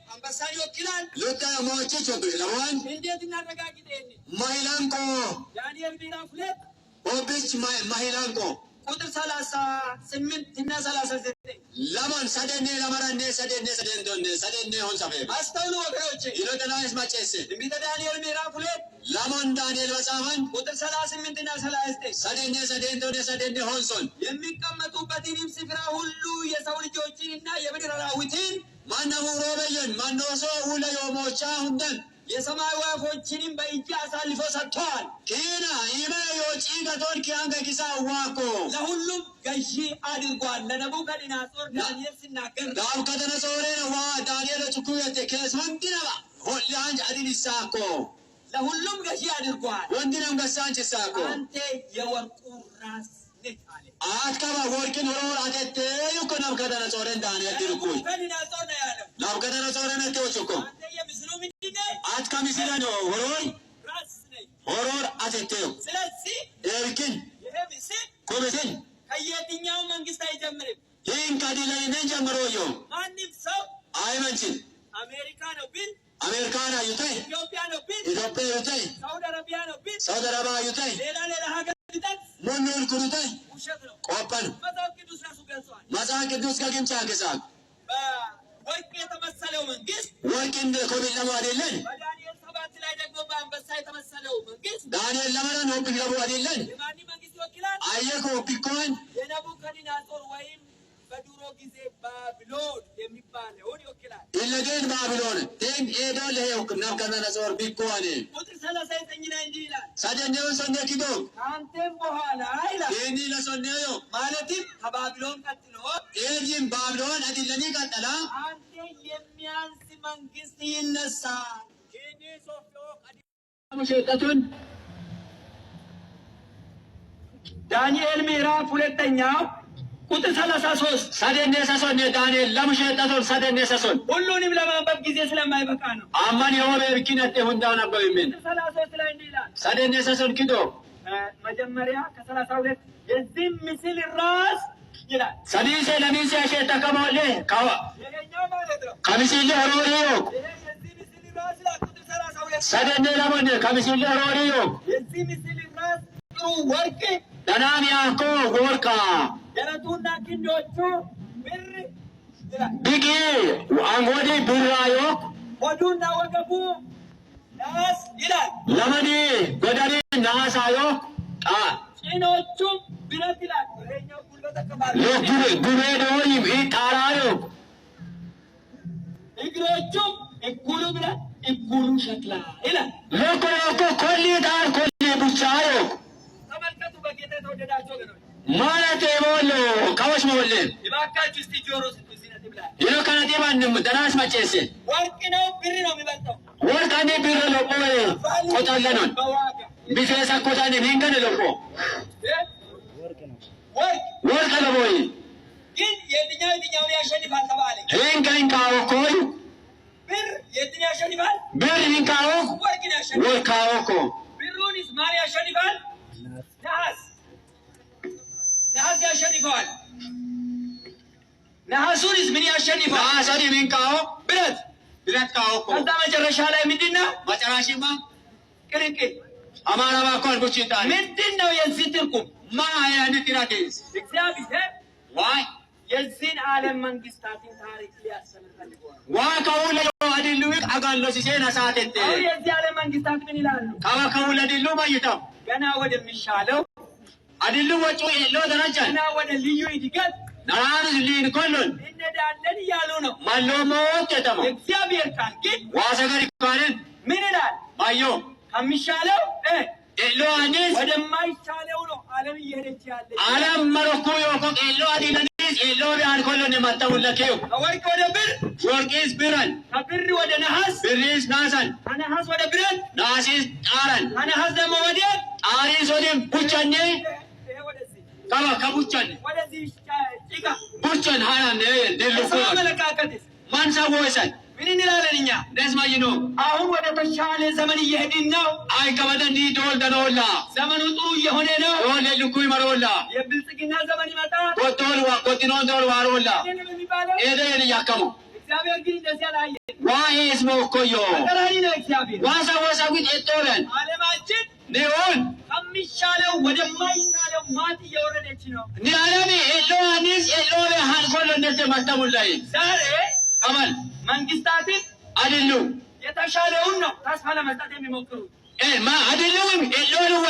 አንበሳን ይወክላል። ሉታ ሞቺቾ ለዋን እንዴት እናረጋግጥ? ይሄንን ማሂላንቆ ዳንኤል ምዕራፍ 2 ኦቢች ማሂላንቆ ቁጥር 38 እና 39 ለማን ሰደኔ ለመረኔ ሰደኔ ሰደንዶኔ ሰደኔ ሆንሰፌ አስተውሉ ወገኖቼ። ይሎተናይስ ማጨሴ ትንቢተ ዳንኤል ምዕራፍ 2 ለማን ዳንኤል መጽሐፈን ቁጥር 38 እና 39 ሰደኔ ሰደንዶኔ ሰደኔ ሆንሶን የሚቀመጡበትንም ስፍራ ሁሉ የሰው ልጆችን እና የምድር አራዊትን ማነሙ ሮበየን ማኖሶ ውለ ዮሞቻ ሁንደን የሰማይ ወፎችንም በእጅ አሳልፎ ሰጥተዋል። ኪና ኢመ ዮጪ ገቶን ኪያን ገኪሳ ዋኮ ለሁሉም ገዢ አድርጓል። ለነቡከደነፆር ዳንኤል ሲናገር ናቡከደነጾሬን ዋ ዳንኤል ጩኩየቴ ኬስ ወንዲነባ ሆሊያንጅ አዲኒሳኮ ለሁሉም ገዢ አድርጓል። ወንዲነም ገሳንችሳኮ አንተ የወርቁ ራስ ነህ አለ። አትከባ ወርቂን ሆሮር አቴቴ ዩኮ ናቡከደነጾሬን ዳንኤል ዲርኩይ ለነቡከደነፆር ነው ያለው። ናቡከደነጾሬን አቴዎቹኮ አንተ የምስሉ ምንድን ነህ? አትካ ሚስለን ሆሮር ራስ ነህ። ሆሮር አቴቴዮ ስለዚህ ኤርኪን ይሄ ምስል ኩብትን ከየትኛው መንግስት አይጀምርም። ይህን ከዲለይነን ጀምሮዮ ማንም ሰው አይመንችን አሜሪካ ነው ቢል፣ አሜሪካን አዩተይ ኢትዮጵያ ነው ቢል፣ ኢትዮጵያ ዩተይ ሳውዲ አረቢያ ነው ቢል፣ ሳውዲ አረባ ዩተይ ሌላ ሌላ ሀገር ቢጠቅስ ሙኑል ኩሩተይ ውሸት ነው። ቆጰን መጽሐፍ ቅዱስ ራሱ ገልጿል። መጽሐፍ ቅዱስ ከግምቻ ግሳቅ በወርቅ የተመሰለው መንግስት ወርቅ እንደ ኮቢለሙ አይደለን በዳንኤል 7 ላይ ደግሞ በአንበሳ የተመሰለው መንግስት ዳንኤል ለመረን ሆብለቡ አይደለን የማንን መንግስት ይወክላል? አየኮ ቢኮን የነቡከደነፆር ወይም በድሮ ጊዜ ባቢሎን የሚባለውን ይወክላል። ኢለጌን ባቢሎን ቴን ኤዶ ለሄውክ ናቡከደነፆር ቢኮን ቁጥር 39 ላይ እንዲህ ይላል፣ ሰደኔውን ሶኔ ኪዶ ከአንተም በኋላ ይላል፣ ቴኒ ለሶኔዮ ማለትም ከባቢሎን ቀጥሎ ኤጂን ባቢሎን አዲለኒ ቀጠላ አንተ የሚያንስ መንግስት ይነሳል። ሸጠቱን ዳንኤል ምዕራፍ 2 ቁጥር 33 ሰደኔ ሰሶኔ ዳንኤል ለምሸጠቱን ሰደኔ ሰሶን ሁሉንም ለማንበብ ጊዜ ስለማይበቃ ነው። አማን የሆነ እርኪነት ሁንዳውን አበብ ቁጥር 33 ላይ እንዲህ ይላል። ሰደኔ ሰሶን ኪዶ መጀመሪያ ከ32 የዚህ ምስል ራስ ይላል። ሰዲሴ ለሚሴ አሸ ተከሞሌ ካዋ ይሄኛው ማለት ነው። ከሚሲሌ ሆሮሪዮ ይሄ የዚህ ምስል ራስ ይላል። ቁጥር 32 ሰደኔ ለሞኔ ከሚሲሌ ሆሮሪዮ የዚህ ምስል ራስ ጥሩ ወርቅ፣ ደናም ያኮ ወርቃ ደረቱና ክንዶቹ ብር ይላል። ቢቂ አንጎዲ ቡራዮ ሆዱና ወገቡ ናስ ይላል። ለመኒ ጎዳኒ ናሳዮ ጣ ጭኖቹም ብረት ይላል። ይሄኛው ጉልበት አካባቢ ሎጉሬ ጉሬዶይ ጣራዮ እግሮቹም እኩሉ ብረት እኩሉ ሸክላ ይላል። ሎኮ ሎኮ ኮሊ ጣር ኮሊ ቡቻዮ ተመልከቱ በጌታ የተወደዳችሁ ወገኖች፣ ማለት ሞሎ ካወሽ ሞሌ እባካችሁ እስቲ ጆሮ ስጡ። እዚህ ነጥብ ላይ ይሎ ከነጢባንም ደናስ መጨሴ ወርቅ ነው ብር ነው የሚበልጠው? ወርቃኒ ቢሮ ሎቆ ቆጣለኖን በዋጋ ቢፌሳ ኮታኒ ሂንገን ሎቆ እ? ወርቅ ወርቀ ለቦይ ግን የትኛው የትኛውን ያሸንፋል ተባለ? ሂንከ ሂንካኦ ኮይ ብር የትን ያሸንፋል? ብር ሂንካኦ ወርቅን ያሸንፋል። ወርካኦ ኮ ብሩንስ ማን ያሸንፋል? ነሐስ። ነሐስ ያሸንፈዋል። ነሐሱንስ ምን ያሸንፋል? ናሰኒ ሂንካኦ ብረት። ብረት ካኦ ኮ ከዛ መጨረሻ ላይ ምንድን ነው? መጨራሽማ ቅልቅል። አማራ ባኮን ቡቺታን ምንድን ነው የዚህ ትርጉም? ማ ያን ቲራቴስ እግዚአብሔር ዋይ የዚህን ዓለም መንግስታትን ታሪክ ሊያስተምር ፈልጎ ነው። ዋ ከውለ አዲሉ አጋሎ ሲሴና ሳቴቴ አሁን የዚህ ዓለም መንግስታት ምን ይላሉ? ካባ ከውለ አዲሉ ማይታው ገና ወደሚሻለው አዲሉ ወጩ ኤሎ ደረጃን ገና ወደ ልዩ እድገት ናራንስ ሊን ኮሎን እንሄዳለን እያሉ ነው። ማሎሞ ተተማ የእግዚአብሔር ቃል ግን ዋሰገር ይባልን ምን ይላል? ማዮ ከሚሻለው ኤሎ አኒስ ወደማይቻለው ነው ዓለም እየሄደች ያለች። አለም መረኩ ዮኮ ኤሎ አዲለኒስ ኤሎ ቢያን ኮሎን የማታውለኬው ከወርቅ ወደ ብር፣ ወርቂስ ብረን ከብር ወደ ነሐስ፣ ብሪስ ናሰን ከነሐስ ወደ ብረት፣ ናሲስ ጣረን ከነሐስ ደግሞ ወዴት? ጣሪስ ወዲም ቡቸኔ ይሄ ወደዚህ ከባ ከቡቸኔ ወደዚህ ጭቃ። ቡቸን ሃናን ዲሉ የሰው አመለካከትስ ማንሳ ወሰን ምን እንላለን እኛ? ደስማይኖ አሁን ወደ ተሻለ ዘመን እየሄድን ነው። አይ ከበደኒ ዶል ደኖላ ዘመኑ ጥሩ እየሆነ ነው። ዶል ልኩይ መሮላ የብልጽግና ዘመን ይመጣል። ቆቶል ዋ ቆቲኖን ዶል ዋሮላ ይሄ ነው የሚባለው። ኤደን ያከሙ እግዚአብሔር ግን እንደዚህ አላየም። ዋኤስ ሞኮዮ ተቃራኒ ነው እግዚአብሔር። ዋሳ ዋሳ ጉት ኤጦበን ዓለማችን ኒኦን ከሚሻለው ወደማይሻለው ማጥ እየወረደች ነው። ኒ ዓለሚ ኤሎዋኒስ ኤሎቤ ሃንኮሎ እንደተ ማተሙላይ ዛሬ ከመል መንግስታትን አድሉ የተሻለውን ነው ተስፋ ለመስጠት የሚሞክሩት። ማ አድሉም ኤሎልዋ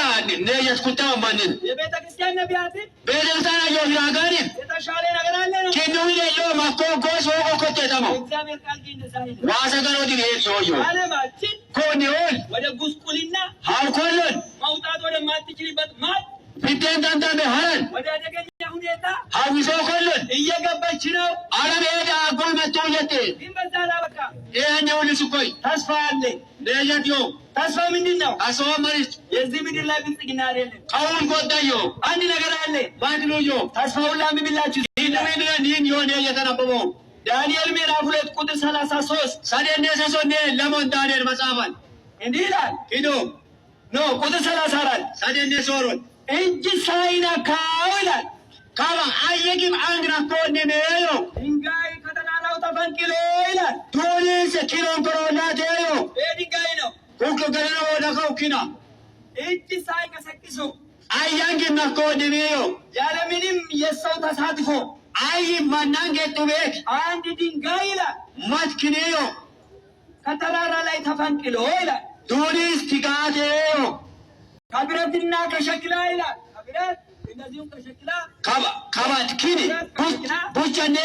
ነየት ኩታው ማንን የቤተ ክርስቲያን ነቢያትን ቤተክርስቲያን አዮፊራጋኒም የተሻለ ነገር አለ ነው። ኪኑዊን ኤሎ ማኮጎስ ሆቆ ኮቴተሞ የእግዚአብሔር ቃል ግን እንደዛ አይልም። ዋሰ ገሮዲን ሄዮዮ ዓለማችን ኮኒኦን ወደ ጉስቁልና ሃውኮሎን መውጣት ወደማትችልበት ማጥ ፊቴን ታንታንቤ ሀረን ወደ አደገኛ ሁኔታ ሀዊሶ ኮሎን እየገባች ነው። አለም ሄዳ አጎል መቶ የቴ ግን በዛ አላበቃ። ይሄኛው ልስኮይ ተስፋ አለ። ነየትዮ ተስፋ ምንድን ነው? አሰዋ መሪች የዚህ ምድር ላይ ብልጽግና አይደለም። ቀውን ጎዳዮ አንድ ነገር አለ። ባድሉዮ ተስፋውን ላንብብላችሁ። ይህን የሆነ እየተነበበው ዳንኤል ምዕራፍ 2 ቁጥር 33 ሰደኔሰሶኔ ለሞን ዳንኤል መጽሐፋን እንዲህ ይላል። ኪዶ No፣ ቁጥር 34 ሰደኔ ሶሮን እጅ ሳይነካው ይላል። ካባ አየጊም አንግናኮኔሜዮ ድንጋይ ከተራራው ተፈንቅሎ ይላል። ቱኒስ ኪሎን ኮሮናቴዮ ይህ ድንጋይ ነው። ኩክ ገለነ ወደከው ኪና እጅ ሳይቀሰቅሱ አያንጊናኮኔሜዮ ያለምንም የሰው ተሳትፎ አይ ማናንጌጡቤክ አንድ ድንጋይ ይላል ማትኪኔዮ ከተራራ ላይ ተፈንቅሎ ይላል። ቱኒስ ቲጋቴዮ ከብረትና ከሸክላ ይላል። ከብረት እንደዚሁም ከሸክላ ካባ ካባትኪኒ ቡቸኔ።